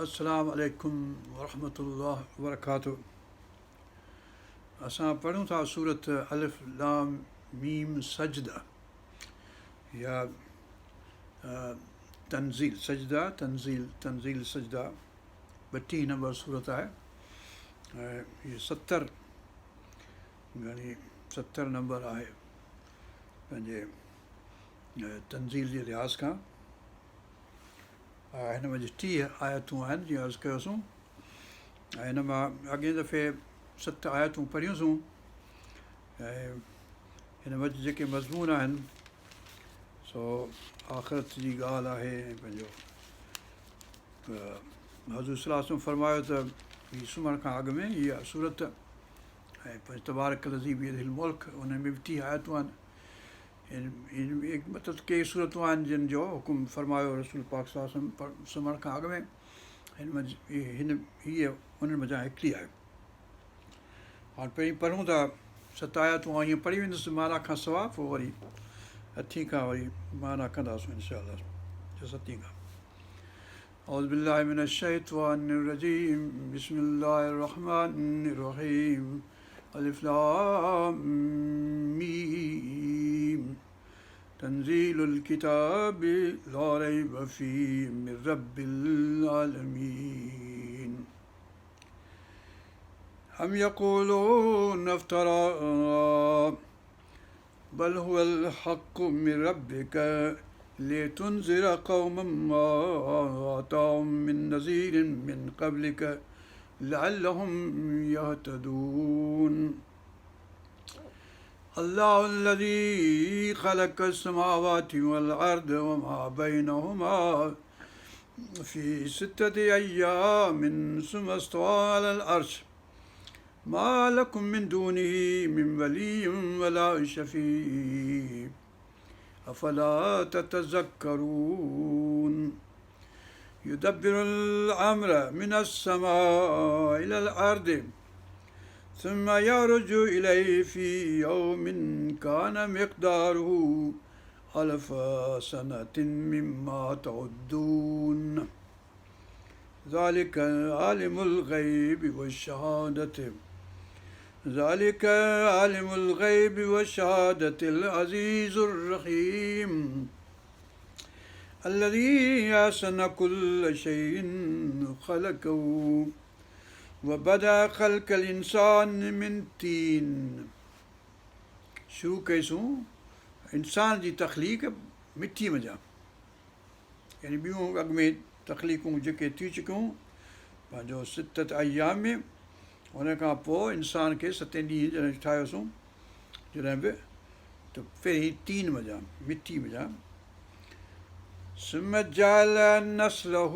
السلام عليڪم ورحمة الله وبرڪاته اسان پڙهون ٿا سورت الف لام ميم سجده يا تنزيل سجده تنزيل تنزيل سجده 32 نمبر سورت آهي ۽ هي 70 گهڻي 70 نمبر آهي پنهنجي تنزيل جي لحاظ کان. هن منجهه 30 آيتون آهن جيئن عرض ڪيوسون ۽ هن مان اڳئين دفعي 7 آيتون پڙهيونسون ۽ هن منجهه جيڪي مضمون آهن سو آخرت جي ڳالهه آهي ۽ پنهنجو حضور صلي الله عليه وسلم فرمايو ته هي سمهڻ کان اڳ ۾ هيء سورت ۽ تبارڪ الذي بيده الملڪ ان ۾ به 30 آيتون آهن. مطلب ڪي سورتون آهن جن جو حڪم فرمايو رسول پاڪ صلي الله عليه وسلم سمهڻ کان اڳ ۾ هن منجهه هن هيء انهن منجهان هڪڙي آهي. هاڻ پهرين پڙهون ٿا 7 آيتون آئون ائين پڙهي ويندس معنيٰ کان سواء پوء وري اٺين کان وري معنيٰ ڪنداسون انشاء الله ستين کان. اعوذ بالله من الشيطان الرجيم بسم الله الرحمن الرحيم الف لام ميم تنزيل الڪتاب لا ريب فيه من رب العالمين ام يقولون افترى بل هو الحق من ربك لتنذر قوما ما أتاهم من نذير من قبلك لعلهم يهتدون الله الذي خلق السماوات والأرض وما بينهما في ستة أيام ثم استوى على العرش ما لكم من دونه من ولي ولا شفيع أفلا تتذكرون يدبر الأمر من السماء إلى الأرض ثم يعرج إليه في يوم كان مقداره ألف سنة مما تعدون ذلك عالم الغيب والشهادة ذلك عالم الغيب والشهادة العزيز الرحيم الذي أحسن كل شيء خلقه وبدأ خلق الإنسان من طين شروع ڪئيسون انسان جي تخليق مٽي منجهان يعني ٻيون اڳ ۾ تخليقون جيڪي ٿي چڪيون پنهنجو ستة ايام ۾ ان کان پوء انسان کي ستين ڏينهن جڏهن ٺاهيوسون جڏهن به ته پهرين طين منجهان مٽي منجهان ثم جعل نسله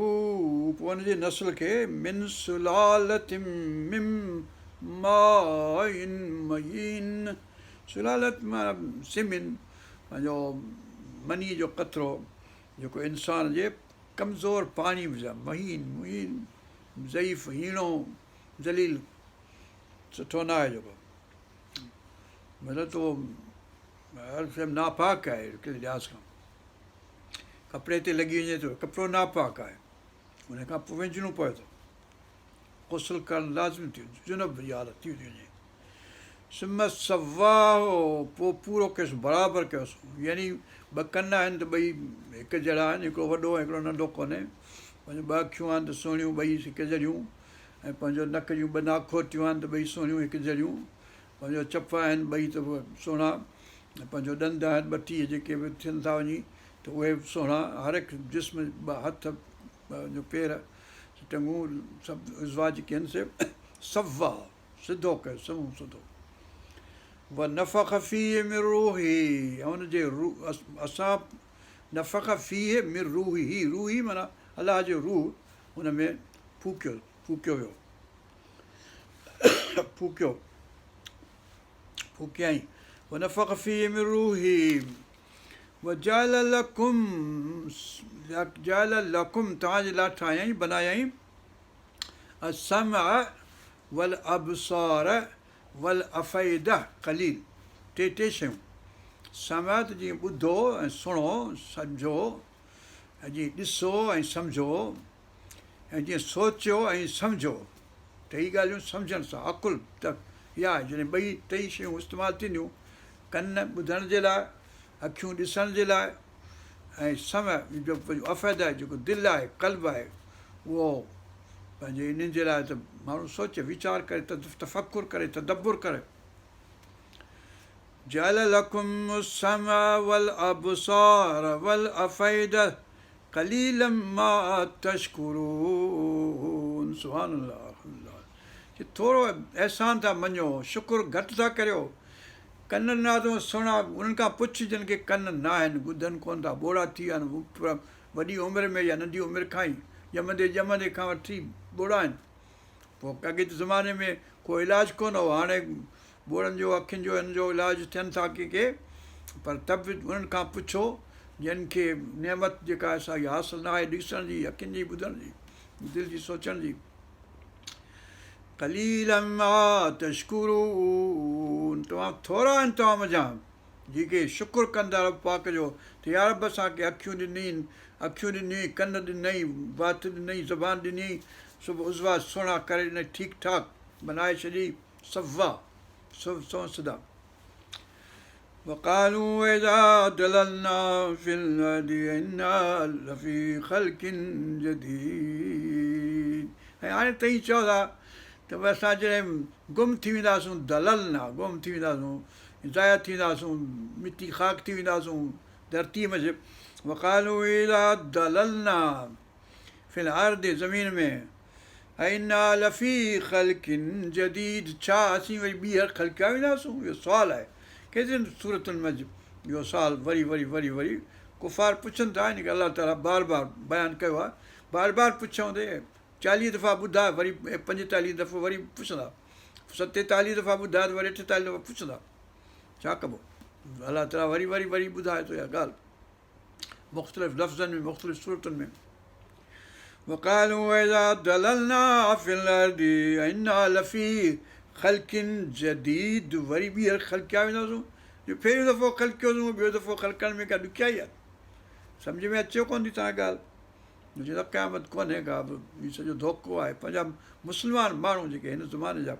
پوء ان جي نسل کي من سلالة من ماء مهين سلالة معنيٰ سمن پنهنجو منيء جو قطرو جيڪو انسان جي ڪمزور پاڻي وجهان مهين مهين ضعيف هيڻو ذليل سٺو نه آهي جيڪو مطلب ته اهو ناپاڪ آهي هڪڙي لحاظ کان ڪپڙي تي لڳي وڃي ٿو ڪپڙو ناپاڪ آهي ان کان پوء وهنجڻو پوي ٿو غسل ڪرڻ لازمي ٿي وڃي جنب جي حالت ٿي ٿي وڃي. ثم سواه پوء پورو ڪيس برابر ڪيس يعني ٻه ڪن آهن ته ٻئي هڪ جهڙا آهن هڪڙو وڏو ۽ هڪڙو ننڍو ڪونهي پنهنجو ٻه اکيون آهن ته سهڻيون ٻئي هڪ جهڙيون ۽ پنهنجو نڪ جون ٻه ناکوٽيون آهن ته ٻئي سهڻيون هڪ جهڙيون پنهنجو چپ آهن ٻئي ته سهڻا ۽ پنهنجو ڏند آهن 32 جيڪي به ٿين ٿا وڃي ته اهي به سهڻا هر هڪ جسم ٻه هٿ پنهنجو پير ٽنگون سڀ عضوا جيڪي آهن سي سوا سڌو ڪيو سنئون سڌو ونفخ فيه من روحه ۽ ان جي روح اسان نفخ فيه من روحه روحه معنيٰ الله جو روح ان ۾ ڦوڪيو ڦوڪيو ويو ڦوڪيو ڦوڪيائين ونفخ فيه من روحه وجعل لڪم جعل لڪم توهان جي لاء ٺاهيائين بنايائين السمع والابصار والافئده قليل ٽي ٽي شيون سمع ته جيئن ٻڌو ۽ سڻو سمجهو ۽ جيئن ڏسو ۽ سمجهو ۽ جيئن سوچيو ۽ سمجهو، ٽئي ڳالهيون سمجهڻ سان عقل ته اها آهي، جڏهن ٻئي ٽئي شيون استعمال ٿينديون، ڪن ٻڌڻ جي لاء، اکيون ڏسڻ جي لاء ۽ سمع جو افئده جيڪو دل آهي، قلب آهي، اهو پنهنجي انهن جي لاء ته ماڻهو سوچي، ويچار ڪري، تفڪر ڪري، تدبر ڪري. جعل لڪم السمع والابصار والافئده قليلا ما تشڪرون سبحان الله الحمدلله چي ٿورو احسان ٿا مڃو شڪر گهٽ ٿا ڪريو ڪن ڏنا اٿئون سهڻا انهن کان پڇ جن کي ڪن نه آهن ٻڌن ڪونه ٿا ٻوڙا ٿي ويا آهن وڏي عمر ۾ يا ننڍي عمر کان ئي ڄمندي ڄمندي کان وٺي ٻوڙا آهن پوء اڳي ته زماني ۾ ڪو علاج ڪونه هو، هاڻي ٻوڙن جو اکين جو هن جو علاج ٿين ٿا ڪي ڪي، پر ته به انهن کان پڇو جن کي نعمت جيڪا آهي سا اها حاصل نه آهي ڏسڻ جي، اکين جي ٻڌڻ جي، دل جي سوچڻ جي. قليلا ما تشڪرون تمام ٿورا آهن توهان منجهان. جيڪي شڪر ڪن ٿا رب پاڪ جو ته يا رب اسان کي اکيون ڏنين، اکيون ڏنئي، ڪن ڏنئي، وات ڏنئي، زبان ڏنئي، سڀ عضوا سهڻا ڪري ڏنئي، ٺيڪ ٺاڪ بنائي ڇڏيئي، سوا، سنئون سڌا. وقالوا اذا ضللنا في الارض انا لفي خلق جديد ۽ هاڻي توهين چئو ٿا ته اسان جڏهن گم ٿي وينداسون ضللنا گم ٿي وينداسون ضايع ٿي وينداسون، مٽي خاڪ ٿي وينداسون، ڌرتيء منجهه، وقالوا اذا ضللنا في الارض زمين ۾، ائنا لفي خلق جديد ڇا اسين وري ٻيهر خلقيا وينداسون؟ اهو سوال آهي ڪيترين سورتن منجهه اهو سوال وري وري وري وري ڪفار پڇن ٿا ان کي الله تعاليٰ بار بار بيان ڪيو آهي بار بار پڇيائون ته چاليهه دفعا ٻڌاء وري پنجيتاليهه دفعو وري پڇندا ستيتاليهه دفعا ٻڌاء ته وري اٺيتاليهه دفعا پڇندا ڇا ڪبو الله تعاليٰ وري وري وري ٻڌائي ٿو اها ڳالهه مختلف لفظن ۾ مختلف صورتن ۾ وقالوا اذا ضللنا في الارض انا لفي خلق جديد وري ٻيهر خلقيا وينداسون جو پهريون دفعو خلقيوسون ٻيو دفعو خلقڻ ۾ ڪا ڏکيائي آهي سمجه ۾ اچيو ڪونه ٿي توهان ڳالهه چي ته قيامت ڪونهي ڪا به، هي سڄو ڌوڪو آهي. پنهنجا مسلمان ماڻهو جيڪي هن زماني جا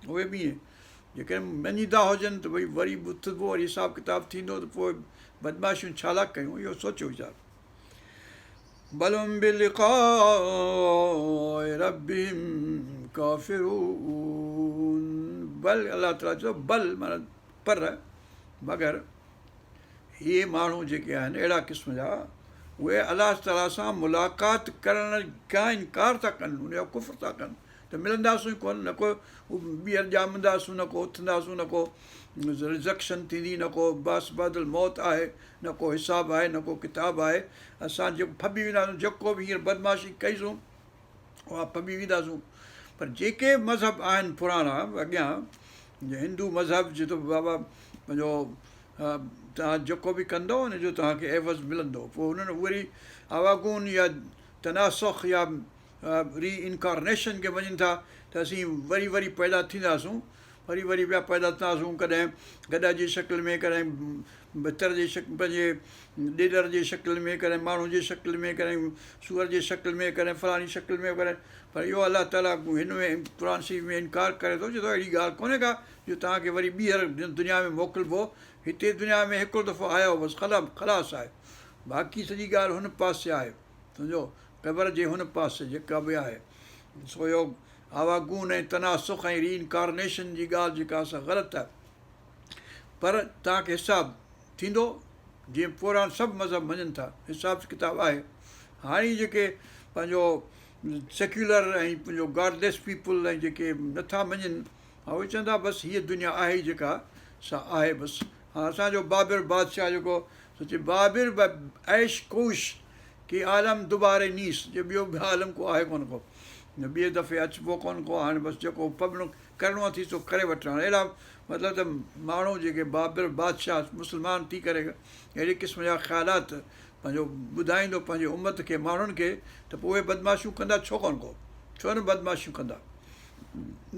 اهي به ائين جيڪڏهن مڃيندا هجن ته ڀئي وري به اٿبو وري حساب ڪتاب ٿيندو ته پوء بدمعاشيون ڇا لاء ڪيون اهو سوچيو ويچار بل هم بلقاء ربهم ڪافرون بل الله تعاليٰ چيو بل معنيٰ پر مگر اهي ماڻهو جيڪي آهن اهڙا قسم جا اهي الله تعاليٰ سان ملاقات ڪرڻ کان انڪار ٿا ڪن ان جو ڪفر ٿا ڪن ته ملنداسون ئي ڪونه نه ڪو ٻيهر ڄامنداسون نه ڪو اٿنداسون نه ڪو رزڪشن ٿيندي نه ڪو بعث بعد الموت آهي نه ڪو حساب آهي نه ڪو ڪتاب آهي اسان جيڪو ڦٻي وينداسون جيڪو به هينئر بدمعاشي ڪئيسون اها ڦٻي وينداسون پر جيڪي مذهب آهن پراڻا اڳيان هندو مذهب چئي ٿو بابا پنهنجو توهان جيڪو به ڪندؤ ان جو توهان کي عيوض ملندو پوء انهن وري آواگون يا تناسخ يا ري انڪارنيشن کي مڃين ٿا ته اسين وري وري پيدا ٿينداسون وري وري پيا پيدا ٿينداسون ڪڏهن گڏهه جي شڪل ۾ ڪڏهن ڀتر جي شڪل پنهنجي ڏيڏر جي شڪل ۾ ڪڏهن ماڻهو جي شڪل ۾ ڪڏهن سوئر جي شڪل ۾ ڪڏهن فلاڻي شڪل ۾ ڪڏهن پر اهو الله تعاليٰ هن ۾ قرآن شريف ۾ انڪار ڪري ٿو چئي ٿو اهڙي ڳالهه ڪونهي ڪا جو توهان کي وري ٻيهر دنيا ۾ موڪلبو هتي دنيا ۾ هڪڙو دفعو آيا آهيو بس خلاص خلاص آهي باقي سڄي ڳالهه هن پاسي آهي سمجهو قبر جي هن پاسي جيڪا به آهي سو اهو آواگون ۽ تناسخ ۽ ري انڪارنيشن جي ڳالهه جيڪا سا غلط آهي پر توهان کي حساب ٿيندو جيئن پراڻا سڀ مذهب مڃن ٿا حساب ڪتاب آهي هاڻي جيڪي پنهنجو سيڪيولر ۽ پنهنجو گاڊ ليس پيپل ۽ جيڪي نٿا مڃن اهي چون ٿا بس هيء دنيا آهي ئي جيڪا سا آهي بس هاڻ اسان جو بابر بادشاهه جيڪو سو چي بابر به عيش ڪوش ڪي عالم دوباره نيست جو ٻيو به عالم ڪو آهي ڪونه ڪو ٻئي دفعي اچبو ڪونه ڪو هاڻي بس جيڪو پٻڻو ڪرڻو اٿي سو ڪري وٺ هاڻي اهڙا مطلب ته ماڻهو جيڪي بابر بادشاهه مسلمان ٿي ڪري اهڙي قسم جا خيالات پنهنجو ٻڌائيندو پنهنجي امت کي ماڻهن کي ته پوء اهي بدمعاشيون ڪندا ڇو ڪونه ڪو ڇو نه بدمعاشيون ڪندا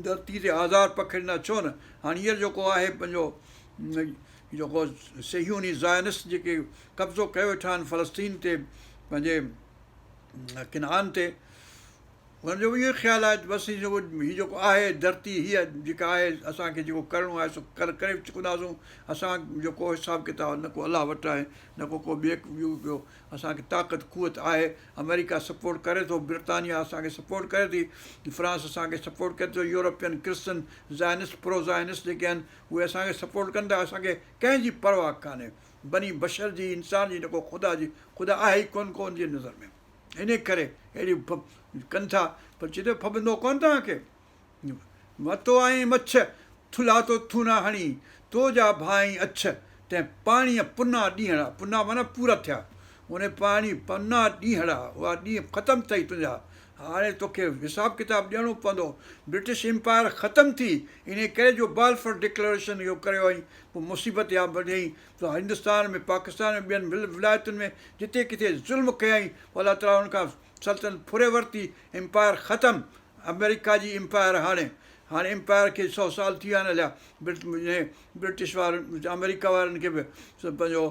ڌرتي تي آزار پکيڙيندا ڇو نه هاڻي هينئر جيڪو آهي پنهنجو جيڪو صهيوني زائنسٽ جيڪي قبضو ڪيو ويٺا آهن فلسطين تي پنهنجي ڪنعان تي. هنن جو به اهو ئي خيال آهي ته بس هي جيڪو هي جيڪو آهي ڌرتي هيء جيڪا آهي اسان کي جيڪو ڪرڻو آهي سو ڪر ڪري چڪنداسون اسان جو ڪو حساب ڪتاب نه ڪو الله وٽ آهي نه ڪو ڪو ٻئي ٻيو ٻيو اسان کي طاقت قوت آهي آمريڪا سپورٽ ڪري ٿو برطانيا اسان کي سپورٽ ڪري ٿي فرانس اسان کي سپورٽ ڪري ٿو يورپين ڪرسچن زائنسٽ پرو زائنسٽ جيڪي آهن اهي اسان کي سپورٽ ڪن ٿا اسان کي ڪنهن جي پرواهه ڪانهي بني بشر جي انسان جي نه ڪو خدا جي خدا آهي ئي ڪونه ڪو ان جي نظر ۾ انهيء ڪري اهڙي ڪن ٿا، پر چئي ٿو ڦٻندو ڪونه توهان کي. متو آهين مڇ، ٿلها تو ٿونا هڻي، تو جا ڀانئين اڇ، تنهن پاڻيء پنا ڏينهڙا، پنا معنيٰ پورا ٿيا، ان پاڻي پنا ڏينهڙا، اها ڏينهن ختم ٿئي تنهنجا، هاڻي توکي حساب ڪتاب ڏيڻو پوندو. برٽش ايمپائر ختم ٿي، انهيء ڪري جو بالفور ڊڪلريشن اهو ڪريو ۽ پوء مصيبت اها وڌيائين ته هندستان ۾، پاڪستان ۾ ٻين ولايتن ۾ جتي ڪٿي ظلم ڪيائين پوء الله تعاليٰ ان کان سلطنت ڦري ورتي، ايمپائر ختم، آمريڪا جي ايمپائر هاڻي هاڻي ايمپائر کي سو سال ٿي ويا آهن هليا برٽش وارن آمريڪا وارن کي به پنهنجو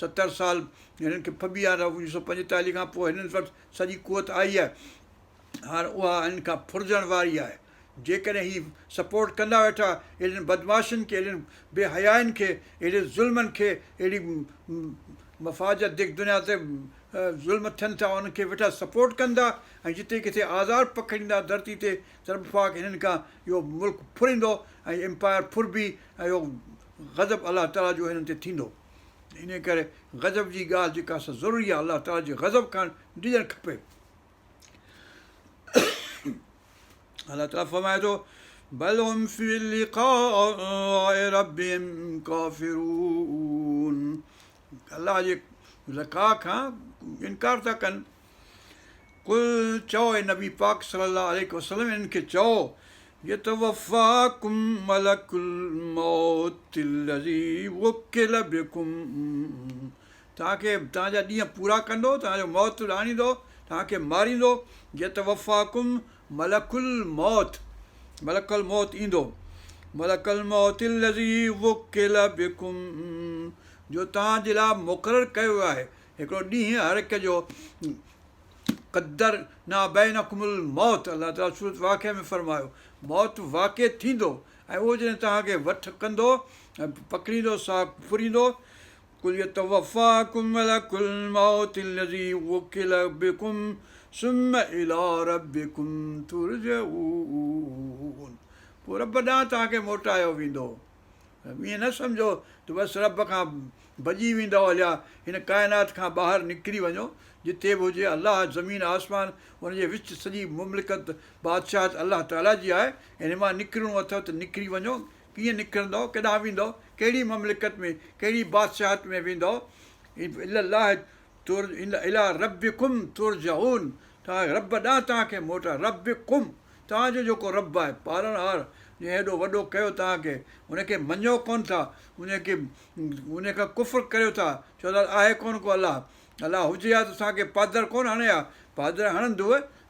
70 سال هنن کي ڦٻي آيا 1945 کان پوء هنن وٽ سڄي قوت آئي آهي هاڻ اها هنن کان ڦرجڻ واري آهي. جيڪڏهن هي سپورٽ ڪندا ويٺا اهڙين بدمعاشين کي، اهڙين بي حيائين کي، اهڙي ظلمن کي، اهڙي مفاجت جيڪي دنيا تي ظلم ٿين ٿا انهن کي ويٺا سپورٽ ڪندا ۽ جتي ڪٿي آزار پکڙيندا ڌرتي تي ته رب پاڪ هنن کان اهو ملڪ ڦريندو ۽ ايمپائر ڦربي ۽ اهو غضب الله تعاليٰ جو هنن تي ٿيندو. انهيء ڪري غضب جي ڳالهه جيڪا سا ضروري آهي الله تعاليٰ جي غضب کان ڊڄڻ کپي. الله تعاليٰ فرمائي ٿو بل هم في لقاء ربهم ڪافرون الله جي لقاء کان انڪار ٿا ڪن قل چئو اي نبي پاڪ صلي الله عليه وسلم انهن کي چئو يتوفاڪم ملڪ الموت الذي وڪل بڪم توهان کي توهان جا ڏينهن پورا ڪندو، توهان جو موت آڻيندو، توهان کي ماريندو، يتوفاڪم ملڪ الموت، ملڪ الموت ايندو، ملڪ الموت الذي وڪل بڪم جو توهان جي لاء مقرر ڪيو ويو آهي، هڪڙو ڏينهن هر هڪ جو قدرنا بينڪم الموت الله تعاليٰ سورت واقعه ۾ فرمايو موت واقع ٿيندو ۽ اهو جڏهن توهان کي وٺ ڪندو ۽ پڪڙيندو ساهه ڦريندو قل يتوفاڪم ملڪ الموت الذي وڪل بڪم ثم الي ربڪم ترجعون پوء رب ڏانهن توهان کي موٽايو ويندو. ائين نه سمجهو ته بس رب کان ڀڄي ويندؤ هليا هن ڪائنات کان ٻاهر نڪري وڃو جتي به هجي الله زمين آسمان ان جي وچ سڄي مملڪت بادشاهت الله تعاليٰ جي آهي ان مان نڪرڻو اٿو ته نڪري وڃو ڪيئن نڪرندؤ، ڪيڏانهن ويندؤ، ڪهڙي مملڪت ۾، ڪهڙي بادشاهت ۾ ويندؤ، الي الله الي ربڪم ترجعون توهان رب ڏانهن توهان کي موٽائي، ربڪم توهان جو جيڪو رب آهي، پالڻهار، جنهن هيڏو وڏو ڪيو توهان کي، ان کي مڃيو ڪونه ٿا، ان کي ان کان ڪفر ڪريو ٿا، چئو ٿا آهي ڪونه ڪو الله، الله هجي ها ته اسان کي پادر ڪونه هڻي ها، پادر هڻندو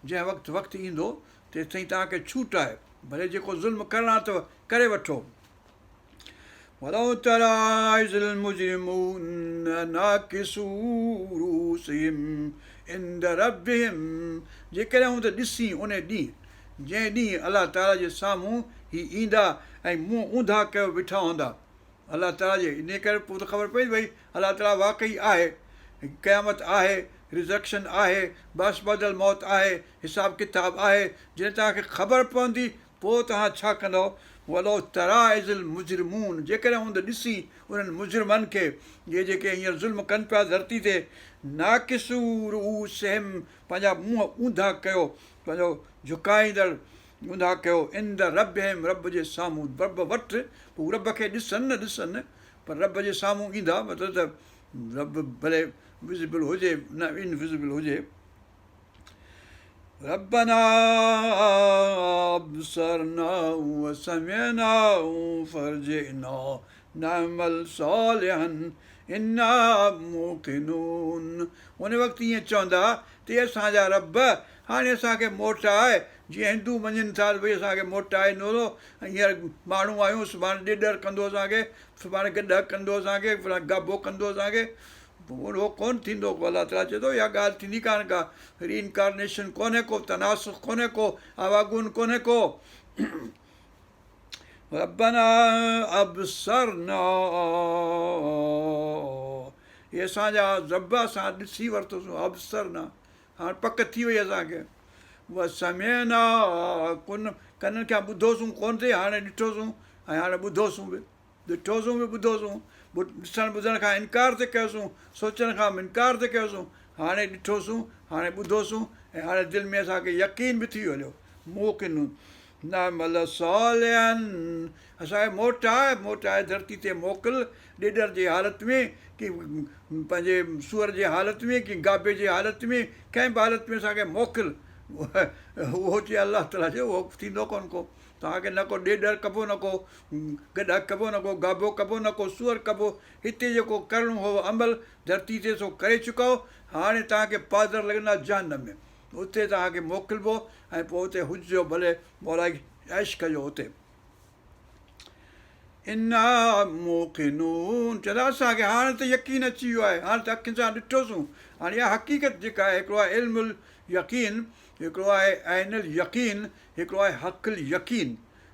جنهن وقت وقت ايندو تيستائين توهان کي ڇوٽ آهي، ڀلي جيڪو ظلم ڪرڻا اٿو ڪري وٺو. ولو تري اذ المجرمون ناڪسو رؤوسهم عند ربهم جيڪڏهن هوند ڏسين ان ڏينهن جنهن ڏينهن الله تعالي جي سامهون هي ايندا ۽ منهن اونڌا ڪيو ويٺا هوندا الله تعاليٰ جي انهيء ڪري پوء ته خبر پئي ڀئي الله تعاليٰ واقعي آهي، قيامت آهي، Resurrection آهي، بعث بعد الموت آهي، حساب ڪتاب آهي، جڏهن توهان کي خبر پوندي پوء توهان ڇا ڪندؤ؟ ولو تريٰ اذ المجرمون جيڪڏهن هوند ڏسين انهن مجرمن کي اهي جيڪي هينئر ظلم ڪن پيا ڌرتي تي ناڪسو رؤوسهم پنهنجا منهن اونڌا ڪيو پنهنجو جهڪائيندڙ اونڌا ڪيو عند ربهم رب جي سامهون رب وٽ پوء هو رب کي ڏسن نه ڏسن پر رب جي سامهون ايندا مطلب ته رب ڀلي وزبل هجي نه انوزبل هجي ربنا ابصرنا وسمعنا فارجعنا نعمل صالحا انا موقنون ان وقت ائين چوندا ته اي اسان جا رب هاڻي اسان کي موٽاء، جيئن هندو مڃين ٿا ته ڀئي اسان کي موٽاء نورو، هينئر ماڻهو آهيون، سڀاڻي ڏيڏر ڪندو اسان کي، سڀاڻي گڏهه ڪندو اسان کي، گابو ڪندو اسان کي، پوء اهو ڪونه ٿيندو ڪو الله تعاليٰ چئي ٿو اها ڳالهه ٿيندي ڪانه ڪا رينڪارنيشن ڪونهي ڪو تناسخ ڪونهي ڪو آواگون ڪونهي ڪو ربنا ابصرنا اي اسان جا رب اسان ڏسي ورتوسون ابصرنا هاڻ پڪ ٿي وئي اسان کي وسمعنا ڪن ڪنن کان ٻڌوسون ڪونه ٿي هاڻي ڏٺوسون ۽ هاڻي ٻڌوسون به ڏٺوسون به ٻڌوسون، ڏسڻ ٻڌڻ کان انڪار ٿي ڪيوسون، سوچڻ کان به انڪار ٿي ڪيوسون، هاڻي ڏٺوسون، هاڻي ٻڌوسون ۽ هاڻي دل ۾ اسان کي يقين به ٿي ويو هليو. موقنون نعمل صالحا اسان کي موٽاء، موٽائي ڌرتي تي موڪل، ڏيڏر جي حالت ۾ ڪي پنهنجي سوئر جي حالت ۾ ڪي گابي جي حالت ۾ ڪنهن به حالت ۾ اسان کي موڪل. اهو چئي الله تعاليٰ چيو اهو ٿيندو ڪونه ڪو. توهان کي نه ڪو ڏيڏر ڪبو نه ڪو گڏهه ڪبو نه ڪو گابو ڪبو نه ڪو سوئر ڪبو. هتي جيڪو ڪرڻو هو عمل ڌرتي تي سو ڪري چڪؤ. هاڻي توهان کي پادر لڳندا جهنم ۾. اتي توهان کي موڪلبو ۽ پوء اتي هججو ڀلي مولا عيش ڪجو اتي. انا موقنون چوندا اسان کي هاڻي ته يقين اچي ويو آهي هاڻي ته اکين سان ڏٺوسون هاڻي اها حقيقت جيڪا آهي هڪڙو آهي علم اليقين هڪڙو آهي عين اليقين هڪڙو آهي حق اليقين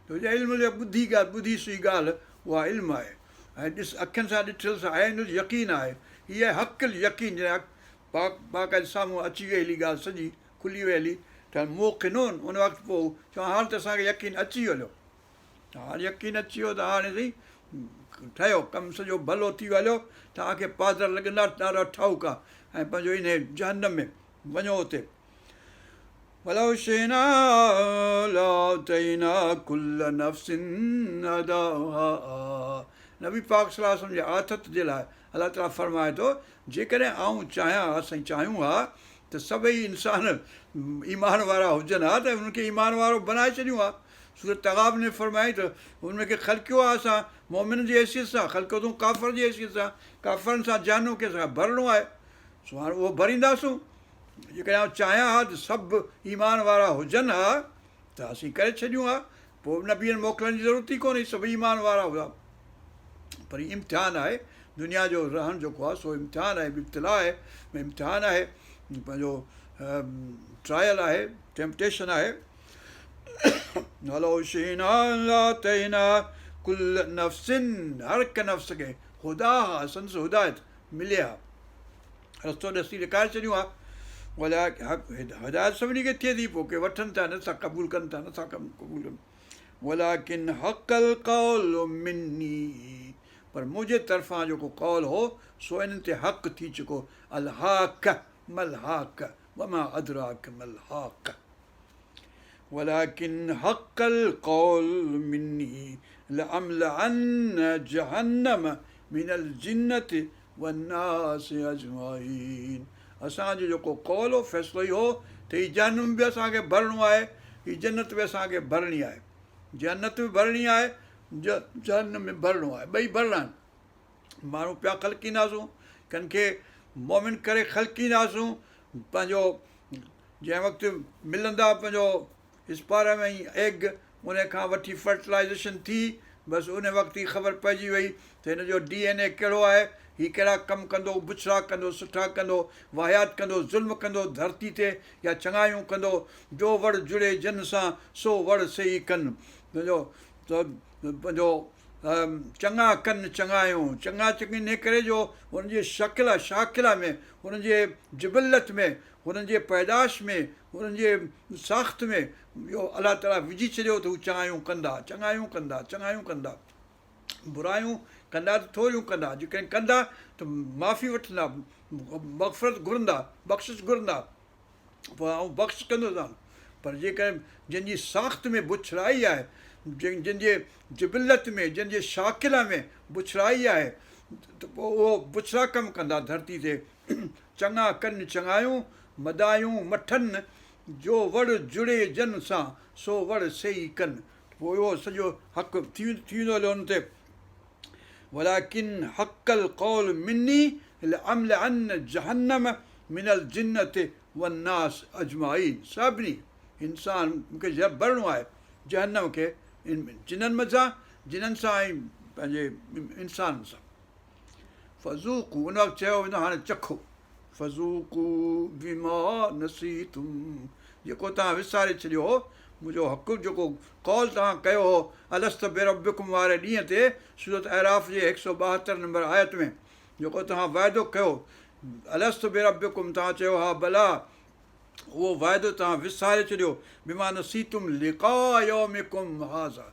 ته علم جو ٻڌي ڳالهه ٻڌي سئي ڳالهه اها علم آهي ۽ ڏس اکين سان ڏٺل سا عين اليقين آهي هي آهي حق اليقين جڏهن پاڪ پاڪ سامهون اچي وئي هلي ڳالهه سڄي کلي وئي هلي ته موقنون ان وقت پوء چون هاڻ ته اسان کي يقين اچي ويو هليو هاڻ يقين اچي ويو ته هاڻي سائين ٺهيو ڪم سڄو ڀلو ٿي ويو هليو توهان کي پادر لڳندا ڏاڍا ٺاهوڪا ۽ پنهنجو انهي جهنم ۾ وڃو اتي ولو شئنا لآتينا ڪل نفس هداها نبي پاڪ صلي الله عليه وسلم جي آٿت جي لاء الله تعالي فرمائي ٿو جيڪڏهن آئون چاهيان ها اسين چاهيون ها ته سڀئي انسان ايمان وارا هجن ها ته انهن کي ايمان وارو بنائي ڇڏيون ها سورة تغابن ۾ فرمائي ته انهن کي خلقيو آهي اسان مؤمن جي حيثيت سان خلقيو اٿئون ڪافر جي حيثيت سان ڪافرن سان جهنم کي اسان کي ڀرڻو آهي سو هاڻي اهو ڀرينداسون. جيڪڏهن آئون چاهيان ها ته سڀ ايمان وارا هجن ها ته اسين ڪري ڇڏيون ها، پوء نبين موڪلڻ جي ضرورت ئي ڪونهي، سڀ ايمان وارا هيا. پر هي امتحان آهي، دنيا جو رهڻ جيڪو آهي سو امتحان آهي، ابتلا آهي، امتحان آهي، پنهنجو ٽرائل آهي، ٽيمپٽيشن آهي. ولو شئنا لآتينا ڪل نفس هر هڪ نفس کي هداها سندس هدايت ملي ها. رستو ڏسي ڏيکاري ڇڏيون ها هدايت سڀني کي ٿئي ٿي پوء ڪي وٺن ٿا نٿا قبول ڪن ٿا نٿا قبول ڪن ولڪن حق القول مني پر منهنجي طرفان جيڪو قول هو سو انهن تي حق ٿي چڪو الحاقة ما الحاقة وما ادراڪ ما الحاقة ولڪن حق القول مني لاملان جهنم من الجنة والناس اجمعين اسان جو جيڪو قول هو فيصلو اهو هو ته هي جهنم به اسان کي ڀرڻو آهي هي جنت به اسان کي ڀرڻي آهي جنت به ڀرڻي آهي جهنم به ڀرڻو آهي ٻئي ڀرڻا آهن ماڻهو پيا خلقينداسون ڪن کي مومن ڪري خلقينداسون پنهنجو جنهن وقت ملندا پنهنجو اسپرم ۽ ايگ ان کان وٺي فرٽلائيزيشن ٿي بس ان وقت ئي خبر پئجي وئي ته هن جو ڊي اين اي ڪهڙو آهي هي ڪهڙا ڪم ڪندو بڇڙا ڪندو سٺا ڪندو واهيات ڪندو ظلم ڪندو ڌرتي تي يا چڱايون ڪندو جو وڙ جڙي جن سان سو وڙ سي ڪن پنهنجو پنهنجو چڱا ڪن چڱايون چڱا چڱي انهي ڪري جو هن جي شڪل شاڪله ۾ هن جي جبلت ۾ هنن جي پيدائش ۾، هنن جي ساخت ۾ اهو الله تعاليٰ وجهي ڇڏيو ته هو چڱايون ڪندا، چڱايون ڪندا، چڱايون ڪندا. برايون ڪندا ته ٿوريون ڪندا، جيڪڏهن ڪندا ته معافي وٺندا، مغفرت گهرندا، بخشش گهرندا، پوء آئون بخش ڪندوسان. پر جيڪڏهن جن جي ساخت ۾ بڇڙائي آهي، جن جي جبلت ۾، جن جي شاڪله ۾ بڇڙائي آهي ته پوء اهو بڇڙا ڪم ڪندا ڌرتي تي. چڱا ڪن چڱايون، مدايون مٺن، جو وڙ جڙي جن سان، سو وڙ سيئي ڪن. پوء اهو سڄو حق ٿي ويندو هليو ان تي. ولڪن حق القول مني لاملان جهنم من الجنة والناس اجمعين سڀني انسان کي ڀرڻو آهي جهنم کي جنن منجهان جنن سان ۽ پنهنجي انسانن سان. فذوقوا ان وقت چيو ويندو هاڻي چکو فذوقوا بما نسيتم جيڪو توهان وساري ڇڏيو هو منهنجو حق جيڪو قول توهان ڪيو هو الست بربڪم واري ڏينهن تي سورت اعراف جي هڪ سؤ ٻاهتر نمبر آيت ۾ جيڪو توهان وعدو ڪيو الست بربڪم توهان چيو ها بليٰ اهو وعدو توهان وساري ڇڏيو بما نسيتم لقاء يومڪم هذا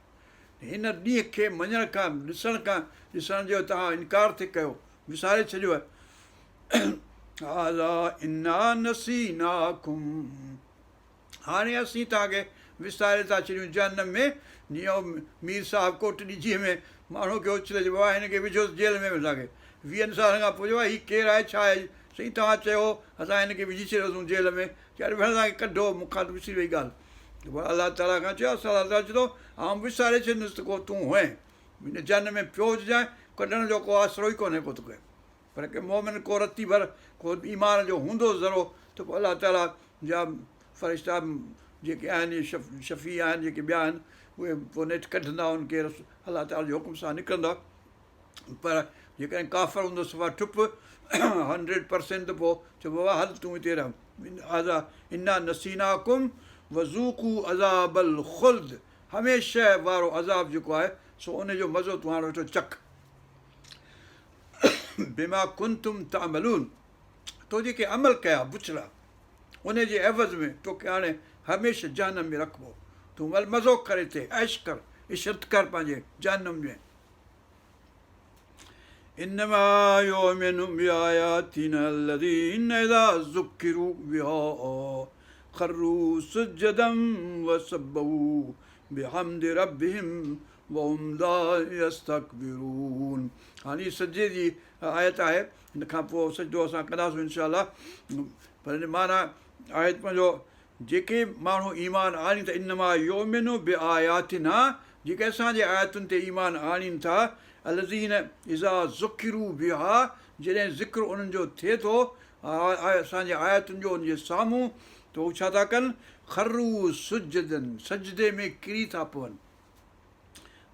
هن ڏينهن کي مڃڻ کان، ڏسڻ کان، ڏسڻ جو توهان انڪار ٿي ڪيو، وساري ڇڏيو آهي. هذا انا نسيناڪم هاڻي اسين توهان کي وساري ٿا ڇڏيون جهنم ۾ جيئن مير صاحب ڪوٽ ڏيجي ۾ ماڻهو کي اڇلي چئبو آهي هن کي وجهوس جيل ۾ اسان کي ويهن سالن کان پوء چئبو آهي هي ڪير آهي ڇا آهي سائين توهان چيو اسان هن کي وجهي ڇڏيوسون جيل ۾ چئي ڀيڻ اسان کي ڪڍو مون کان ته وسري وئي ڳالهه پوء الله تعاليٰ کان چيو، الله تعاليٰ چئي ٿو، آئون وساري ڇڏيندس ته ڪو تون هئين، هن جهنم ۾ پيو هججانء، ڪڍڻ جو ڪو آسرو ئي ڪونهي ڪو توکي. پر ڪي مؤمن ڪو رتي ڀر ڪو ايمان جو هوندو ذرو ته پوء الله تعاليٰ جا فرشتا جيڪي آهن شفيع آهن جيڪي ٻيا آهن اهي پوء نيٺ ڪڍندا ان کي الله تعاليٰ جي حڪم سان نڪرندا. پر جيڪڏهن ڪافر هوندو صفا ٺپ هنڊريڊ پرسينٽ ته پوء چئبو بابا هل تون هتي رهه هذا انا نسيناڪم وذوقوا عذاب الخلد هميشه وارو عذاب جيڪو آهي سو ان جو مزو تون هاڻ ويٺو چک بما ڪنتم تعملون تو جيڪي عمل ڪيا بڇڙا ان جي عيوض ۾ توکي هاڻي هميشه جهنم ۾ رکبو تون مزو ڪر هتي عيش ڪر عشرت ڪر پنهنجي جهنم ۾ انما يؤمن بآياتنا الذين اذا ذڪروا بها خروا سجدا وسبحوا بحمد ربهم وهم لا يستڪبرون هاڻي هي سجدي جي آيت آهي هن کان پوء سجدو اسان ڪنداسون انشاء الله پر هن معنيٰ آهي پنهنجو جيڪي ماڻهو ايمان آڻين ٿا انما يؤمن بآياتنا جيڪي اسان جي آيتن تي ايمان آڻين ٿا الذين اذا ذڪروا بها جڏهن ذڪر انهن جو ٿئي ٿو اسان جي آيتن جو انهن جي سامهون ته هو ڇا ٿا ڪن خروا سجدا سجدي ۾ ڪري ٿا پون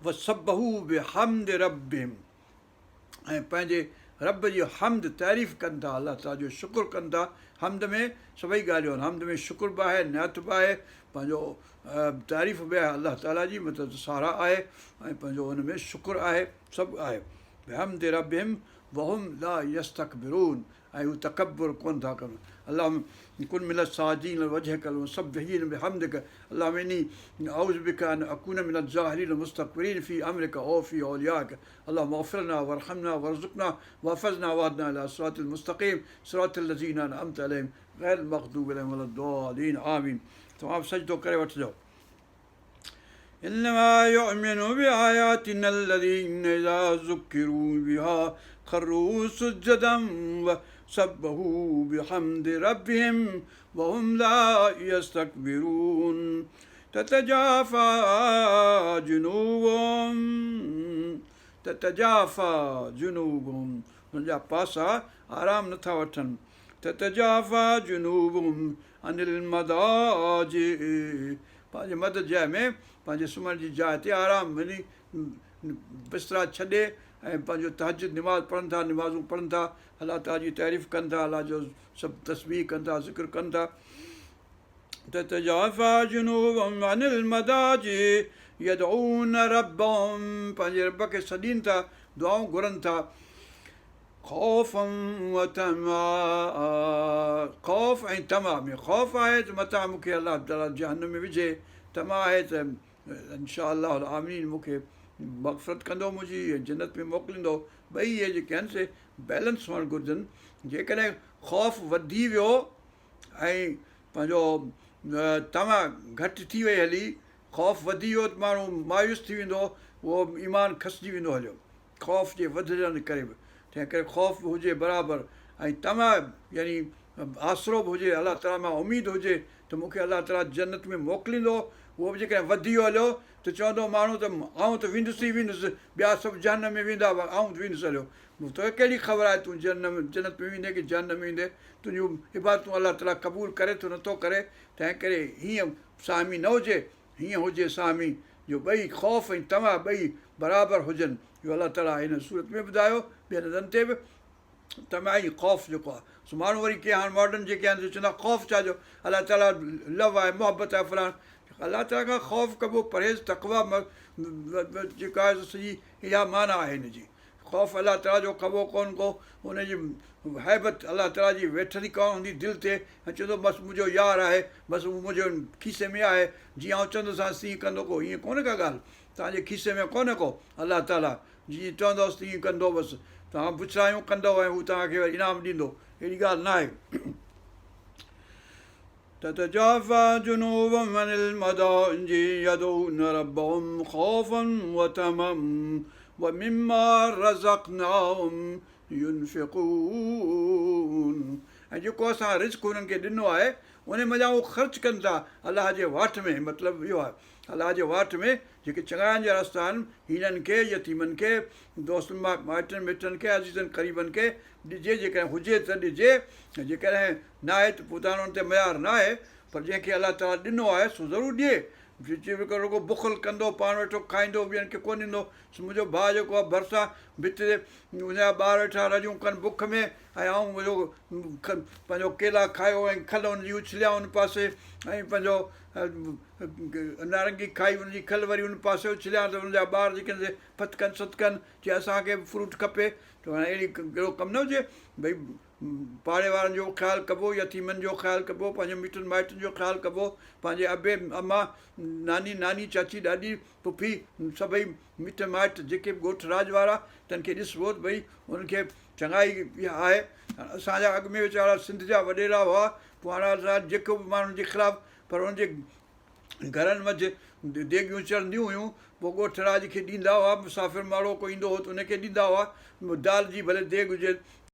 وسبحوا بحمد ربهم ۽ پنهنجي رب جي حمد، تعريف، ڪن ٿا، الله تعاليٰ جو شڪر ڪن ٿا، حمد ۾ سڀئي ڳالهيون آهن، حمد ۾ شڪر به آهي، نعت به آهي، پنهنجو تعريف به آهي الله تعاليٰ جي مطلب ته ساراهه آهي ۽ پنهنجو ان ۾ شڪر آهي سڀ آهي بحمد ربهم وهم لا يستڪبرون ۽ هو تڪبر ڪونه ٿا ڪن. اللهم ڪن من الساجدين لوجهڪ المسبحين بحمدڪ اللهم اني اعوذ بک ان اڪون من الجاهلين المستڪبرين في امرڪ او في اوليائڪ اللهم اغفر لنا وارحمنا وارزقنا واحفظنا واهدنا الي الصراط المستقيم صراط الذين انعمت عليهم غير المغضوب عليهم ولا الضالين آمين توهان به سجدو ڪري وٺجو. انما يؤمن بآياتنا الذين اذا ذڪروا بها خروا سجدا وسبحوا بحمد ربهم وهم لا يستڪبرون تتجافا جنوبهم تتجافا جنوبهم انهن جا پاسا آرام نٿا وٺن تتجافا جنوبهم عن المضاجع پنهنجي مضجع ۾ پنهنجي سمهڻ جي جاء تي آرام وڃي بسترا ڇڏي ۽ پنهنجو تهجد نماز پڙهن ٿا نمازون پڙهن ٿا الله تعالي جي تعريف ڪن ٿا الله جو سڀ تسبيح ڪن ٿا ذڪر ڪن ٿا تتجافا جنوبهم عن المضاجع يدعون ربهم پنهنجي رب کي سڏين ٿا دعائون گهرن ٿا خوفا وطمعا خوف ۽ طمع ۾ خوف آهي ته متان مون کي الله تعاليٰ جهنم ۾ وجهي طمع آهي ته انشاء الله العامين مون کي مغفرت ڪندو منهنجي ۽ جنت ۾ موڪليندو ٻئي اهي جيڪي آهن سي بيلنس هئڻ گهرجن جيڪڏهن خوف وڌي ويو ۽ پنهنجو طمع گهٽ ٿي وئي هلي خوف وڌي ويو ته ماڻهو مايوس ٿي ويندو اهو ايمان کسجي ويندو هليو خوف جي وڌجڻ جي ڪري به، تنهن ڪري خوف به هجي برابر ۽ طمع يعني آسرو به هجي الله تعاليٰ مان اميد هجي ته مون کي الله تعاليٰ جنت ۾ موڪليندو اهو به جيڪڏهن وڌي ويو هليو ته چوندو ماڻهو ته آئون ته ويندس ئي ويندس ٻيا سڀ جهنم ۾ ويندا پر آئون ته ويندس هليو توکي ڪهڙي خبر آهي تون جهنم جنت ۾ ويندين ڪي جهنم ۾ ويندين تنهنجون عبادتون الله تعاليٰ قبول ڪري ٿو نٿو ڪري تنهن ڪري هيئن ساهمي نه هجي هيئن هجي ساهمي جو ٻئي خوف ۽ طمع ٻئي برابر هجن اهو الله تعاليٰ هن سورت ۾ ٻڌايو ٻين هنڌن تي به. طمع ۽ خوف جيڪو آهي سو ماڻهو وري ڪي هاڻ ماڊرن جيڪي آهن سي چوندا خوف ڇا جو الله تعاليٰ لو آهي محبت آهي فلاڻ الله تعاليٰ کان خوف ڪبو پرهيز تقويٰ جيڪا آهي سڄي اها معنيٰ آهي هن جي خوف الله تعاليٰ جو ڪبو ڪون ڪو ان جي هيبت الله تعاليٰ جي ويٺل ئي ڪون هوندي دل تي ۽ چوندو بس منهنجو يار آهي بس هو منهنجو کيسي ۾ آهي جيئن آئون چوندوسانس تيئن ڪندو ڪو ائين ڪونهي ڪا ڳالهه توهان جي کيسي ۾ ڪونهي ڪو الله تعاليٰ جيئن چوندؤس تيئن ڪندو بس توهان بڇڙايون ڪندؤ ۽ هو توهان کي وري انعام ڏيندو اهڙي ڳالهه ناهي. تتجافي جنوبهم عن المضاجع يدعون ربهم خوفا وطمعا ومما رزقناهم ينفقون ۽ جيڪو اسان رزق انهن کي ڏنو آهي ان منجهان هو خرچ ڪن ٿا الله جي واٽ ۾ مطلب اهو آهي الله جي واٽ ۾ جيڪي چڱاين جا رستا آهن، هيڻن کي، يتيمن کي، دوستن مائٽن مٽن کي، عزيزن قريبن کي ڏجي، جيڪڏهن هجي ته ڏجي ۽ جيڪڏهن ناهي ته پوء ته ان تي ميار ناهي، پر جنهن کي الله تعاليٰ ڏنو آهي سو ضرور ڏئي. جيڪو رڳو بخل ڪندو، پاڻ ويٺو کائيندو، ٻين کي ڪونه ڏيندو، سو منهنجو ڀاء جيڪو آهي ڀرسان ڀت تي ان جا ٻار ويٺا رڙيون ڪن بک ۾ ۽ آئون ويٺو پنهنجو ڪيلا کايو ۽ کل ان جي اڇليان ان پاسي ۽ پنهنجو نارنگي کائي ان جي کل وري ان پاسي اڇليان ته ان جا ٻار جيڪي آهن سي ڦٿڪن سٿڪن چي اسان کي به فروٽ کپي ته هاڻي اهڙي اهڙو ڪم نه هجي ڀئي پاڙي وارن جو خيال ڪبو يتيمن جو خيال ڪبو پنهنجي مٽن مائٽن جو خيال ڪبو پنهنجي ابي اما ناني ناني چاچي ڏاڏي پڦي سڀئي مٽ مائٽ جيڪي به ڳوٺ راڄ وارا تن کي ڏسبو ته ڀئي انهن کي چڱائي اها آهي اسان جا اڳ ۾ ويچارا سنڌ جا وڏيرا هئا پوء هاڻي جيڪو به ماڻهن جي خلاف پر ان جي گهرن منجهه ديڳيون چڙهنديون هيون، پوء ڳوٺ راڄ کي ڏيندا هئا، مسافر ماڙهو ڪو ايندو هو ته ان کي ڏيندا هئا، دال جي ڀلي ديڳ هجي.